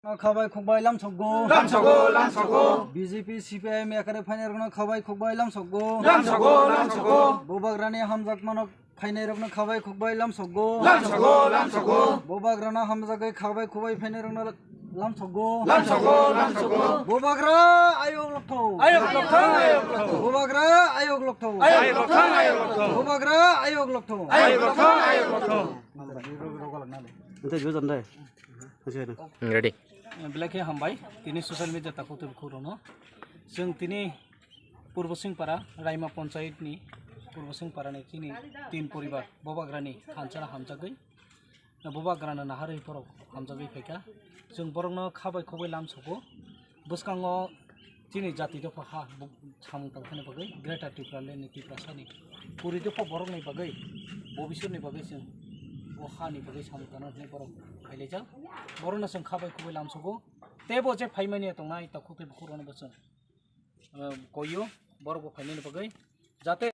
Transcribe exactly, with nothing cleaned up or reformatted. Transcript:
Khabai khukbai lamsokgo. Lamsokgo, lamsokgo. B J P, C P I M yakare phainairokno khabai khukbai lamsokgo. Lamsokgo, lamsokgo. Bubagrani hamjakmano phainairokno khabai khukbai lamsokgo. Lamsokgo, lamsokgo. Bubagrano hamjagwi khabai khukbai phainairokno lamsokgo. Lamsokgo, lamsokgo. Bubagra ayok lokthok. Ayok lokthok, ayok lokthok. Bubagra ayok lokthok. Ayok lokthok, ayok lokthok. Bubagra ayok lokthok. Ayok lokthok, ayok lokthok. Ante jujon dai. Ready. Belai khe hambai, tini social media takhuk tei bukhukrokno. Chwng tini Purbo Singpara, Raima Panchayat ni Purbo Singpara ni chini tin poribar, Bubagrani thansa hamjagwi, Bubagrano naharwi borok hamjagwi phaikha. Chwng borokno khabai khukbai lamsokgo. Bwskango chini jati dopha ha bu-, samung tangthani bagwi Greater Tipraland ni Tiprasani puri dopha borokni bagwi, bobiswrni bagwi chwng o hani bagwi samung tangna hwnwi borok phailaijak. Borokno chwng khabai khukbai lamsokgo. Teibo je phaimani tongnai takhuk tei bukhukrokno bo chwng, eh, koio, borokbo phaimani bagwi jate